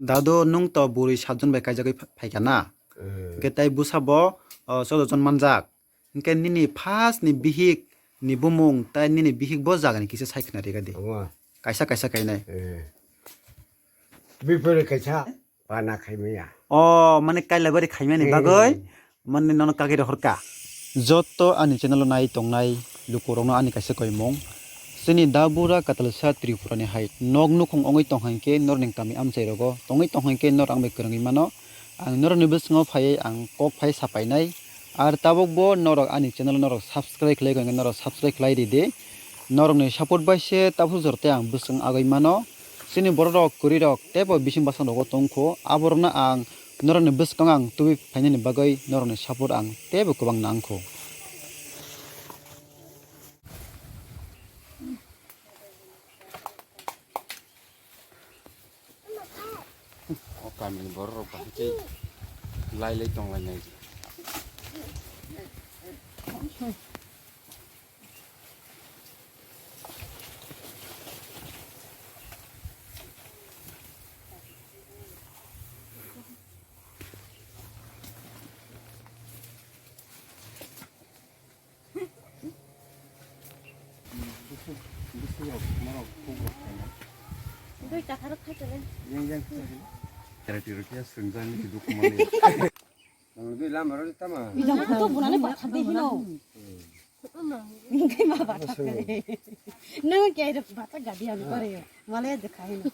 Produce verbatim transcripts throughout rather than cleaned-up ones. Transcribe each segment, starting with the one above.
Dadu, nwng to bwrwi satjon bai kaijagwi pha-, phaikha na? Eh. Hwnkhe tai bwsa bo, o, choudo jon manjak. Hwnkhe nini first ni bihik ni bumung tai nini bihik bo jaga ni kisa sai khna rega di. Omo. Kaisa kaisa kainai. Eh. Bipore kaisa pana khaimaya. O, mane Kailabari khaimani bagwi. Eh. Mani nono kagwi rohorka. Joto ani channel o nai tongnai lukurokno ani kaisa koimung. Chini Dabura Katalsa Tripura ni hai nok nukhung wngwi tong hai khe norni kami amchai rogo tongwi tong hai khe norok ang bai kwrwngwi mano. Ang norokni bwskango phaiwi ang kok phai sapainai. Ar tabukbo norok ani channel norok subscribe khlai khe norok subscribe khlai ridi. Norokni support bai se tabuk jora tei ang bwswng agwi mano. Chini borok rok kwrwi rok teibo bising bwskango tongkho. Aborokno ang norokni bwskango ang tubui phainani bagwi norokni support ang teibo kwbang nangkho. O kamini borok rok bahai khe lai lai tong lai nai. Dui kathar khai tole. Karate rokya swngjang ni duk mani. Nang dui lama rok tama. Nang to bunani bakha de hino. Nang ma bakha de. Nang kya ro bakha gadi ami kore yo. Male dekha hino.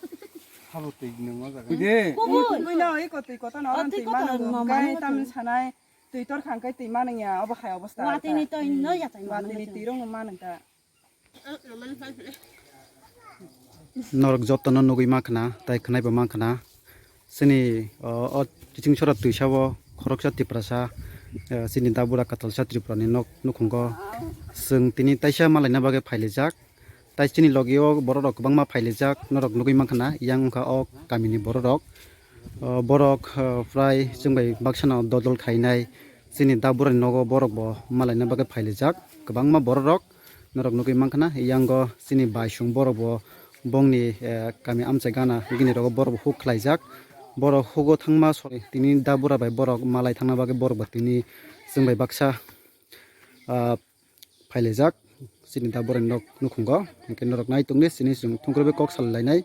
Habo tei nang ma jaga. Ide. Koboi. Tui no iko tui kota no. Tui kota no, mama no. Tam sanai. Twi tor khang khe twi manwng ya, obo hai obostha. Watwi ni twi no ya twi manwng. Watwi ni twi rok no manwng ta. Norok joto no nugwi mankha na, tai khwnai bo mankha na. Chini, o, o, kiching sora twisa o khoroksa Tiprasa, eh, chini Dabura Katalsa Tripura ni nok nukhungo chwng tini taisa malaina bagwi phailijak. Tai chini logi o borok rok kwbangma phailijak, norok nugwi mankha na, yang wngkha o kamini borok rok. O borok, o, prai chwng bai baksano dodol khainai, chini Dabura ni nogo borok bo malaina bagwi phailijak, kwbangma borok rok norok nugwi mankha na, yango chini baisung borok bo bongni, eh, kami amchai gana gini rogo borok bo huk khlaijak, borok hugo thangma so-, tini Dabura bai borok malai thangna bagwi borok bo tini chwng bai baksa, ah, phailaijak chini Dabura ni nok nukhungo, hwnkhe norok nai tongdi chini chwng thungkre bai kok salainai.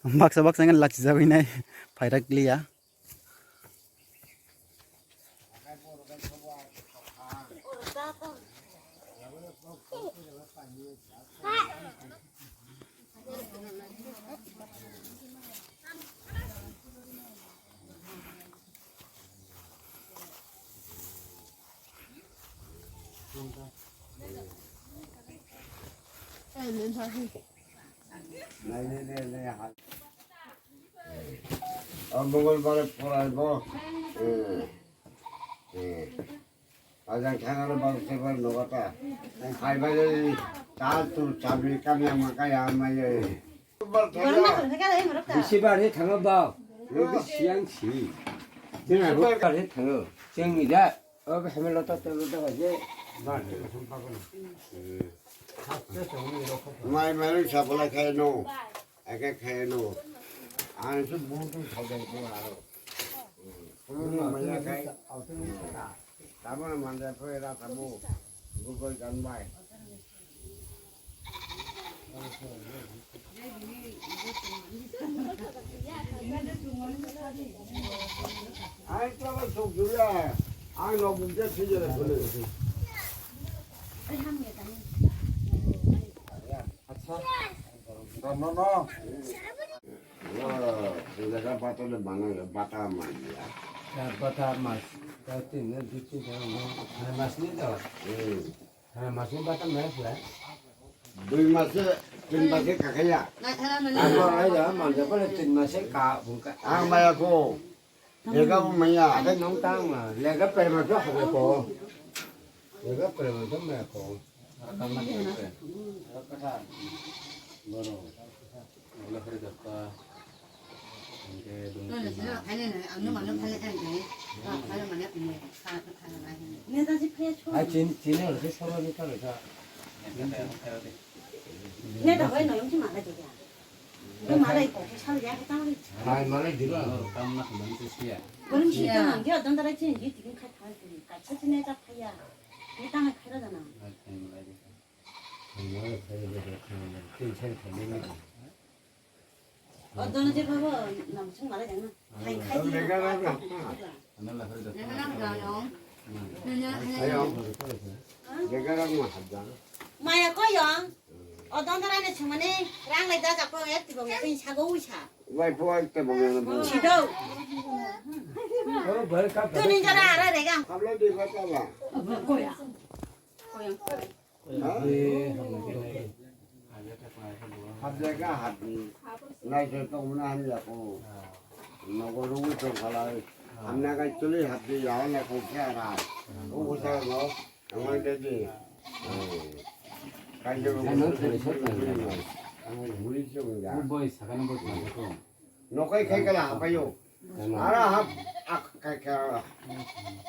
Baksa baksa wngkha lachijagwi nai phairak liya. O Mongolbar phorai bo. Eh, eh. Ajang thangaro bang sebar nogata. Phaibai ta tu chabri kami ang makai amai. Bisibar he thango ba. Siang si. Jeng aro bar he thango. Jeng ni da. O hemelo ta telo da je. Mai mai sa bola khai no. Eke khaino. Ang se butu thajak ko aro. Butu manya khai. Tamo manja phe ra tamo. Gugol ganbai. Ang tamo sok juya. Ang no bukja thijera khole. Acha. Dono no. Jaga bata le mano, bata manya. Bata mas. Tin ne dui tin thang no. Thana mas ni to. Hmm. Thana mas ni bata manya pula. Dui mase, tin mase kakaya. Ako ai da manja pala tin mase ka bungka. Ang maya ko. Lega bo maya. Ada nong tang ma. Lega perma to habo ko. Lega perma to maya ko. Hai chin chin alo se solo ni kalo sa. Ne da bai no yong ki malai de ya. Yong malai ko ki sal ya ka tang. Hai malai di ba. Kam na ko ban se sia. Bolong si ta nang ya dan da rai chen ji ti kin khai thang ki. Ka cha chen ne ta khai ya. Ni tang khai ra da na. Hai malai di. Hai malai khai ra da. Tin chai khai ne. O dono je babo nam sung malai jang na. Hai khai di. Maya ko yong. O dono rai ne sung mane rang lai da ja ko ek ti bong tin sago uisa. Wai po ek ti bong na. Sido. Tuni jara ara rega. Hablo di ba ta ba. Koya. Koya. Habjaga habni. Naisai tongmani hamya ko. Nogo rwi tongkhalai. Hamna kai chuli habdi yawan na kongkhe ara. Ugusa no. Amang dedi. Kaisa bui chunga. Boy sakana boy sakana. Nokai khai kala hapayo. Ara hap ak kai kala.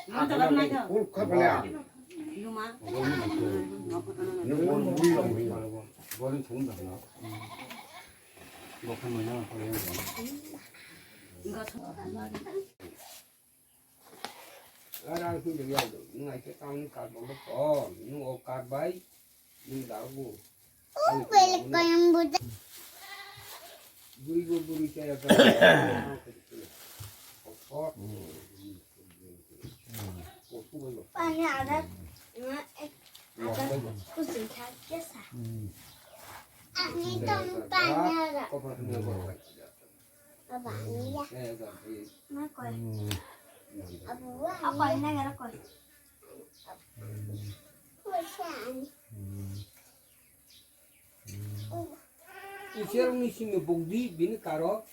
Mata bak nai kha. Ul kha pala. Luma. Ni bol bui lo bui. Bol ni chung da na. Bokha mai na ko yang. Ara ku de ya do. Ngai ke tang ni kar bol ko. Nu o kar bai. Ni da bu. Buri bo buri kaya kaya. Pani ada, ada kucing kaki sa. Ani tong pani ada. Baba ani ya. Ma koi. Abu wa. Apa ini gara koi? Kucing. Ichirokni simi bukdi bini karo.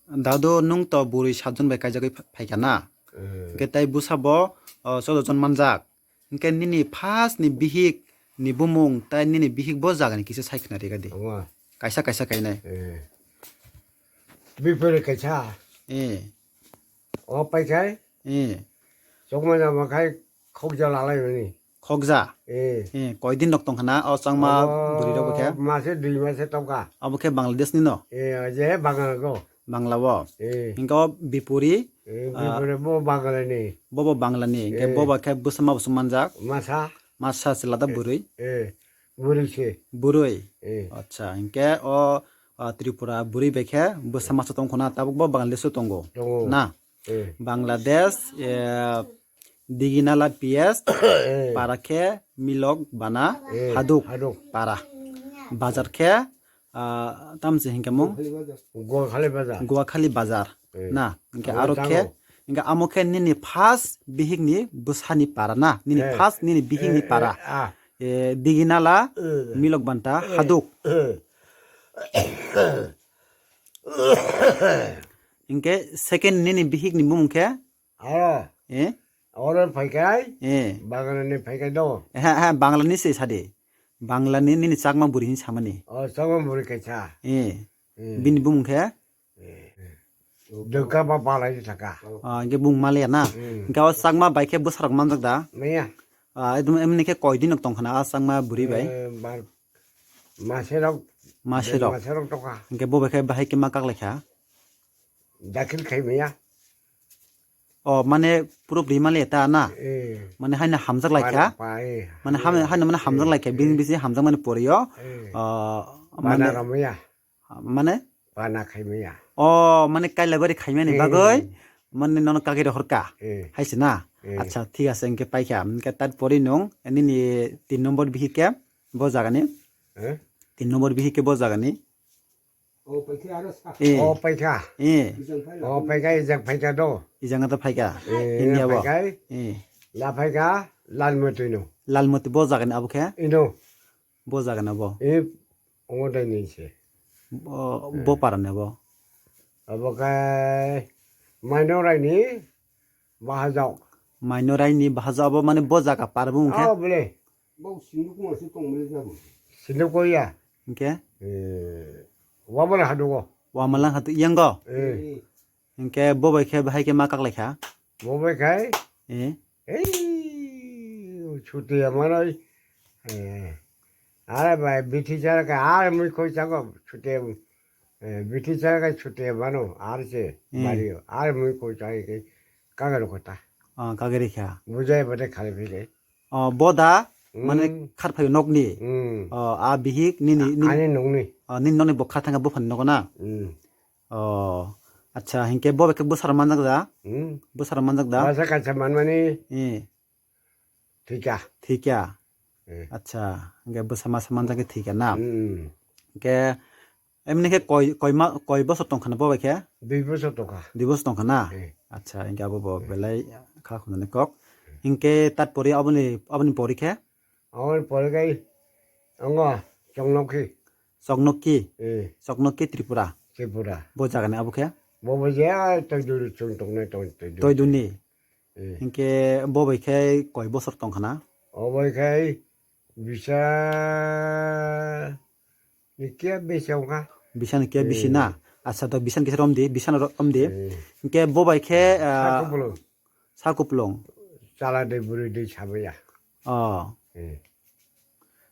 Dadu, nwng to bwrwi satjon bai kaijagwi pha-, phaikha na? Hwnkhe tai bwsa bo, o, chwdokjon manjak. Hwnkhe nini first ni bihik ni bumung tai nini bihik bo jagani kisa sai khna rega di. Kaisa kaisa kainai. Bipore kaisa. Eh. O paikhai. Eh. Chokma jama khai khokja lalai mani. Khokja? Eh. Eh, koi din rok tong khana o changma bwrwi rok bo khe? Mase dui mase tongkha. Abo khe Bangladesh ni no? Eh, je Bangla go. Bangla o? Eh. Hingke o bipuri? Eh, bipuri bo Bangla ni. Bo bo Bangla ni. Hingke bo ba khe bwsa ma bwswk manjak? Masa. Masa se lada bwrwi? Eh, bwrwi se. Bwrwi? Eh. Acha, hingke o, ah, Tripura bwrwi bai khe bwsa masa tong khana tabuk bo Bangladesh o tongo. Tongo. Na? Eh. Bangladesh, eh, Diginala P S, eh, para khe Milok Bana, eh, Haduk, Haduk. Para. Bazar khe, ah, tamse hinkhe mung? Guakhali Bazar. Guakhali Bazar. Eh. Na, hinkhe aro khe, hinkhe amo khe nini first bihik ni bwsani para na, nini first nini bihik ni para. Eh, Diginala, eh, Milok Banta, eh, Haduk. Eh. Hinkhe second nini bihik ni bumung khe? Aro. Eh? Oro phaikai? Eh. Bangla ni phaikai do. Eh, ha, ha, Bangla ni se sadi. Bangla ni nini chakma bwrwi hin samani. O, chakma bwrwi kaisa. Eh. Eh. Bini bumung khe? Eh. Dwngkha ba balai thaka. Ah, hinkhe bumung maliya na? Hmm. Hinkhe o chakma bai khe bwsarok manjak da? Maya. Ah, ekdom emni khe koi din nok tong khana a chakma bwrwi bai? Eh, bar-, Maserok. Maserok. Maserok tokha. Hinkhe bo bai khe bahai khe ma kaklai kha? Dakhil khai maya. O, mane puro bwrwi maliya ta na? Eh. Mane haino hamjak lai kha? Pa, pa, eh. Mane ham-, haino mane hamjak lai kha, bini bisi hamjak mani poriyo. Eh. O, mane bana ramaya. Mane? Bana khai maya. O, mane kailabari khaimani bagwi, mane nono kagwi rohor ka. Eh. Hai se na? Eh. Acha, thik ase, hinkhe paikha. Hinkhe tar pori nung, nini tin nombor bihik khe bo jagani? Eh? Tin nombor bihik khe bo jagani? O, paikha aro sa. Eh. O, paikha. Eh. Bijang phai la. O, paikha, ijak paikha do. Ijang ta paikha. Eh, India bo. Paikha. Eh. La paikha, Lalmoti no. Lalmoti bo jagani abo khe? Ino. Bo jagani abo? Eh, omo dai ni se. Bo, bo para ni abo? Abo khe Maino Rai ni bahajok. Maino Rai ni bahajok abo mane bo jaga par bo wngkhe? Ah, bole. Bo sinduk ma se tong mele jago. Sinduk ko ya? Hinkhe? Eh, wabala hadugo. Wamalang hadu yango? Eh. Eh. Hinkhe bo bai khe bahai khe ma kaklai kha? Bo bai khai? Eh. Ei, chuti amanai. Eh. Are bai bithi chara ka are mui koi chago chute, eh, bithi chara ka chute mano are se Hmm. Mario are mui koi chai ke kagar kota. Ah, kagari kha. Bujai bade khali phile. Oh, boda, mane Hmm. Kharphai nokni. Hmm. Oh, a bihik nini, nini, Ani nokni. Oh, nini nokni bo khathanga buphani nogo na. Hmm. Oh, acha, hinkhe bo bai khe bwsarok manjak da? Hmm. Bwsarok manjak da? Basa kaisa manmani Eh. Thika. Thika. Eh. Acha, hinkhe bwsa masa manjak khe thika na? Hmm. Hinkhe emni khe koi, koi ma, koi bosor tongkha na bo bai khe? Dui bosor tongkha. Dui bosor tongkha na? Eh. Acha, hinkhe abo bo Eh. belai kha khunani kok. Hinkhe tat pori aboni, aboni pori khe? Aboni pori khe ongo Choknokhi. Choknokhi? Eh. Choknokhi Tripura? Tripura. Bo jagani abo khe? Bo bo je Toiduri chwng tongnai tong Toiduri. Toiduni? Eh. Hinkhe bo bai khe koi bosor tongkha na? O bai khe bisa ni kiya besi wngkha. Bisa ni kiya bisi Eh. na? Acha, to bisa ni kisa romdi, bisa no ro-, romdi. Eh. Hinkhe bo bai khe, ah, Sakupulung. Sakupulung. Chala de buri de sabaya. Oh. Eh.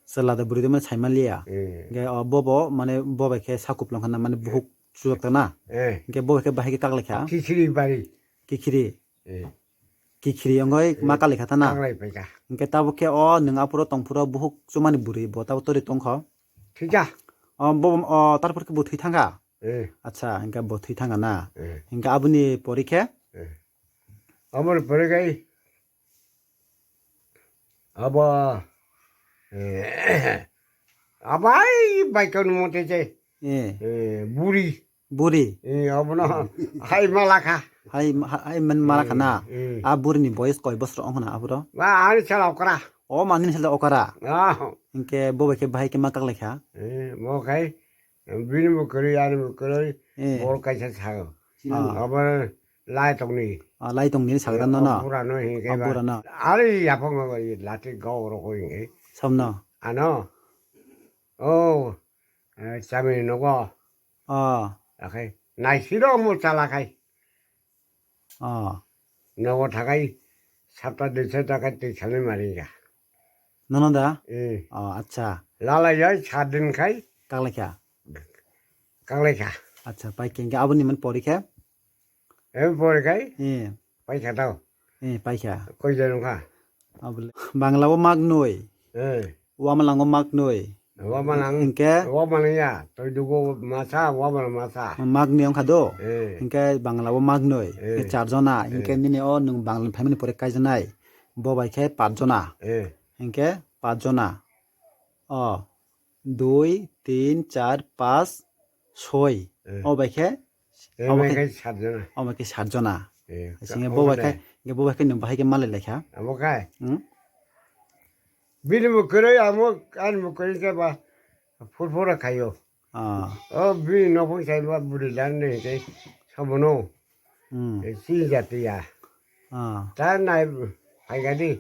Chwla de bwrwi de mane saimaliya. Eh. Hinkhe, o, bobo, mane, bo bai khe Sakupulung khana, mane, buhuk chujak ta na. Eh. Hinkhe bo bai khe bahai khe kaklaikha. Kikhiri bari. Kikhiri. Eh. Kikhiri wngoi Eh. ma kaklaikha ta na. Kaklai paikha. Hinkhe tabuk khe o nwng aphuru tongphuru buhuk chumani bwrwi bo tabuk tori tongkho. Thwikha. O, bo, o, tarpor khe bo thwi thangkha. Eh. Acha, hinkhe bo thwi thangkha na. Eh. Hinkhe aboni pori khe? Eh. Aboni pori khe Abo, eh, abai baikon mote je, Eh, eh, buri. Buri. Eh, abono hai malakha. Hai, ha-, hai man malakha na. Eh, eh. A buri ni boyes koi bosor ongkha na aboro? Ba, ani sala okra. O mani sala okra. Ah. Hinkhe bo bai khe bahai khe ma kaklaikha. Eh, mo khai, bini bo kwrwi, ani bo kwrwi, Eh. bor kaisa sao. Ah. Abo lai tongni. Ah, lai tongni sagra no, no. Bura no hinke Ah, ba. Bura no. Ari yapong no lati gau ro ko hinke. Samno. Ano. Oh. Eh, chami nogo. Ah. Akai. Nai siro mo chala kai. Ah. Nogo thakai. Sapta dui sapta kai tei salai maringa. Nono da? Eh. Ah, acha. Lala yai sat din kai. Kaklaikha. Kaklaikha. Acha, pai khe aboni man pori khe? Em pore kai? Eh. Paikha tao. Eh, paikha. Koi jan wngkha? Abole. Bangla o mak nui. Eh. Wamalang o mak nui. Wamalang. Hinkhe? Wamalang ya. Toi dugo masa, wamalang masa. Mak ni wngkha do. Eh. Hinkhe Bangla o mak nui. Eh. Hinkhe char jona. Eh. Hinkhe nini o nwng Bangla ni family pore kaijanai. Bo bai khe pach jona. Eh. Hinkhe pach jona. O. Dui, tin, char, pach, soi. Eh. O bai khe? Eh, Omo bai khe khe sat jona. Omo khe sat jona. Eh, Singhe omo bo bai khe, dai. Bo bai khe nwng bahai khe malai lai kha. Amo khai. Hmm? Bini bo kwrwi, amo ani bo kwrwi khe ba phur phura khaio. Ah. O bini nokphung sai ba buri dan de khe sabono. Hmm. Eh, si jatiya. Ah. Ta nai phaikha di.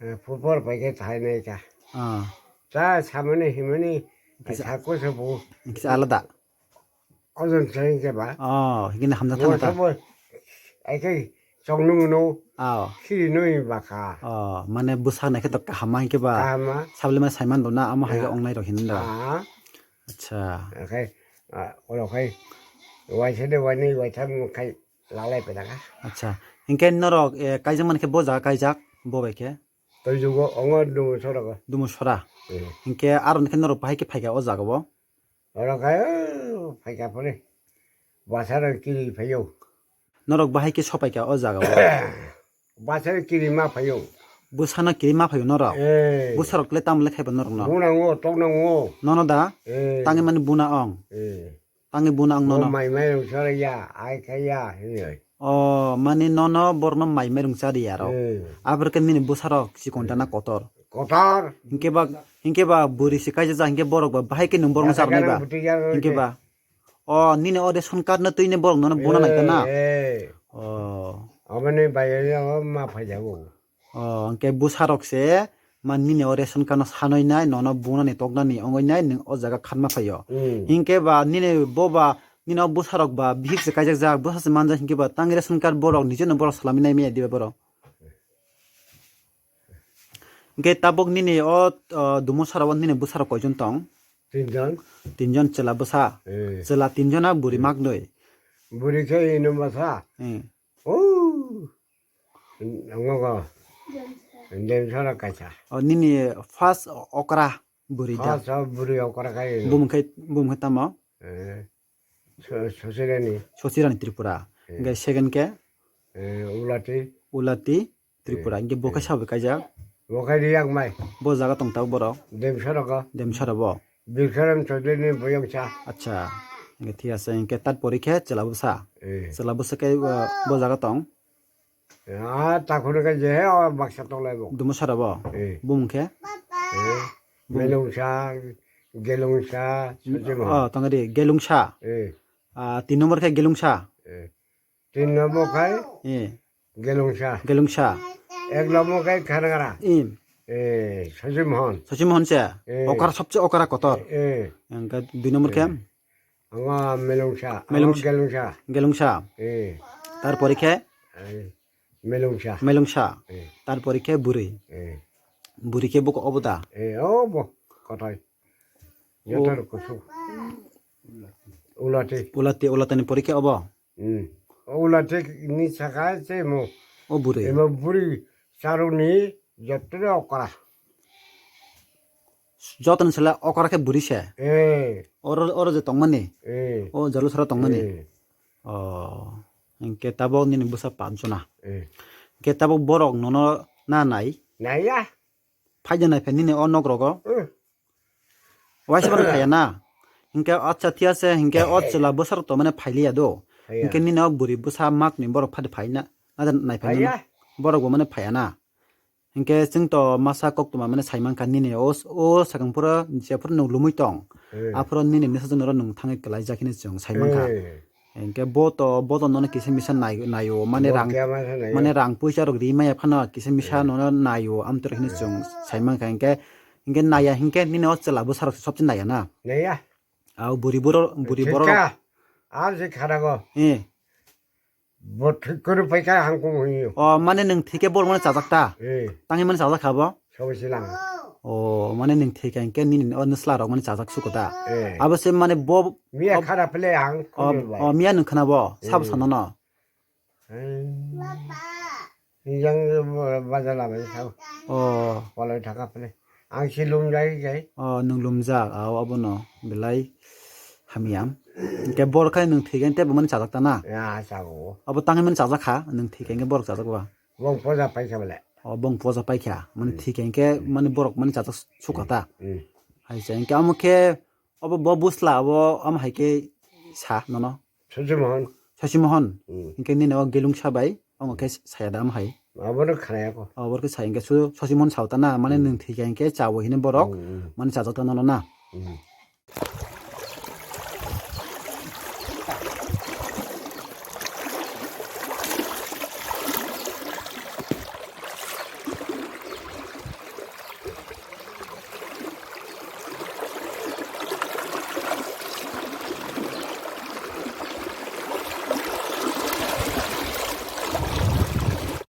Eh, phur phur phaikhe thai nai kha. Ah. Ta samani himani Kisa- sako sabo. Kisa alada. Ojon sai khe ba. Oh, hikini hamjak thang ta. Sabo. Ai khe chong nung no. Ah. Khiri no ba kha. Oh, mane bwsak nai khe to kaham ma hinkhe ba. Kaham ma. Sabole ma saiman bo na amo hai Ya. Ong nai rok hin da. Ah. Acha. Okai, ah, oro kai, waisa de wainwi waitham kai lalai peda ka. Acha. Hinkhe norok, eh, kaijak man khe bo jaga kaijak, bo bai khe? Toi jugo ongo dumo sora ko. Dumo sora. Eh. Hinkhe aro khe norok bahai khe phaikha o jaga o? Oro kai, oh, phaikha phone. Basa rok kiri phaio. Norok bahai khe sopaikha o jaga o? Bwsano kiri ma phaio. Bwsano kiri ma phaio norok? Eh. Bwsarok le tamo le khaiba norokno? Buna ngo, tokna ngo. Nono da? Eh. Tangwi mani buna ong? Eh. Tangwi buna ong nono? Bo mai mairung chara ya, ai kha ya, hinwi. Oh, mani nono borokno mai mairung chari ya rok? Eh. Abore khe nini bwsarok chikon ta na kotor? Kotor. Hinkhe ba, hinkhe ba bwrwi se kaijak ja, hinkhe borok ba bahai khe nwng borokno Gasa charnai ba? Ganang bwtwi ya rok Hinkhe khe. Ba? Oh, nini o ration card no twi ni borok nono buna nai ta na? Eh, eh. Oh. Aboni bai o ma phai jago. Oh, hwnkhe bwsarok se ma nini o ration card no sanwi nai, nono bunani toknani wngwi nai, nwng o jaga khatma phaio. Hmm. Hinkhe ba nini bo ba, nini o bwsarok ba bihik se kaijak jak, bwsa se manjak hinkhe ba tang ration card borok nije no borok salami nai maya diba borok? Hingke tabok nini o, o, dumo sara o nini bwsarok koijon tong? Tinjon. Tinjon chwla bwsa. Eh. Chwla tinjon a bwrwi Eh. maknwi. Bwrwi khe ino bwsa. Eh. Oh. Ngogo. Demsara kaisa. O nini first okra bwrwi da. First o bwrwi okra kai. Bumung khai, bumung khai tamo? Eh. So-, Sosirani. Sosirani Tripura. Eh. Hingke second ke? Eh, Ulati. Ulati Tripura. Eh, Hingke bo khe eh. sabo kaijak? Bo khai riyak mai. Bo jaga tong tabo borok? Demsara ko. Demsara bo. Bikram Chaudhary ni boyong cha. Acha. Hingke thik ase. Hingke tar pore khe chwla bwsa. Eh. Chwla bwsa khe, uh, bo jaga tong? Ah, takhoro khe je he o baksa tong lai bo. Dumo sara bo? Eh. Bumung khe? Eh. Bumung. Melungsa, Gelungsa, Sojimon. Oh, tong di, Gelungsa. Eh. Ah, tin number khe Gelungsa. Eh. Tin number khai Eh. Gelungsa. Gelungsa. Ek number khai Khanagara. Im. Eh, Sojimon. Sojimon se? Eh. Okara sobse okara kotor. Eh. Hingke dui number khe? Eh. Anga Melungsa. Melungsa. Anga Gelungsa. Gelungsa. Eh. Tar pore khe? Eh. Melungsa. Melungsa. Eh. Tar pore khe bwrwi. Eh. Bwrwi khe buko obo da? Eh, obo. Kothai. O. Jotor kusuk. Ulati. Ulati, ulatani pore khe obo? Hmm. Ulati ni saka se mo. O bwrwi. Emo bwrwi charuni jottore okra. Jotono sela okra khe bwrwi se. Eh. Oro, oro je tongmani. Eh. O Jalusara tongmani. Eh. Oh. Hingke tabok nini bwsa panchona. Eh. Hingke tabok borok nono na nai? Naiya. Phaida nai phainini o nok rogo? Eh. Waisa ban phaiya na. Hingke acha thia se, hingke o chwla bwsa rok to mane phailiya do. Phaiya. Hingke nini o bwrwi bwsa mak ni borok phadi phaina. Ada nai phainini. Phaiya. Borok bo mane phaiya na. Hinkhe chwng to masa koktwma mane sai mankha nini o, o swkang phuru jephuru nwng lumui tong, Eh. aphuru nini bwsajwk noro nwng thangwi kwlaijak hinwi chwng sai mankha. Eh. Hinkhe bo to, bo to nono kisa misa nai-, naio, mane Bo rang, kya masa naio? mane rang puisa rok ri maya phano kisa misa Eh. nono naio, amtwrwk hinwi Eh. chwng sai mankha. Hinkhe, hinkhe naiya hinkhe nini o chwla bwsarok se sobse naiya na? Naiya. Ao buri boro, buri boro. Thikha. Ar se kharago. Eh. Bo thik koro paikha hangkung hoyo. O, mane nwng thike bor mane chajak ta? Eh. Tangwi mane chajak kha bo? Sobo silang. O, mane nwng thike hinkhe nini o nwsla rok mane chajak suko ta? Eh. Abo se mane bo, Miya ob-, khara pele ang o, khunjul bai. O, miya nwng khna bo? Sabo Eh. sanono? Eh. Yang baja labai sao. O. Poloi thaka pele. Ang si lumjai jai. O, nwng lumjak, ao abono belai hamya. Hinkhe bor khai nwng thike tei bo mani chajak ta na? Ya, chago. Abo tangwi mani chajak kha, nwng thike hinkhe borok chajak ba? Bong poja paikha bele. O, bong poja paikha, mani Hmm. thike hinkhe Hmm. mani borok mani chajak sukha ta? Hmm. Hai se, hinkhe amo khe, obo bo bwsla, abo amo hai khe sa nono? Sachimohon. Sachimohon? Hmm. Hinkhe nini o Gelungsa bai, omo khe saya da amo hai? Abono khnaya kho. Abo khe sai hinkhe su Sachimohon sao ta na, mane Hmm. nwng thike hinkhe chawi hini borok, Hmm, hmm. mane chajak ta nono na? Hmm.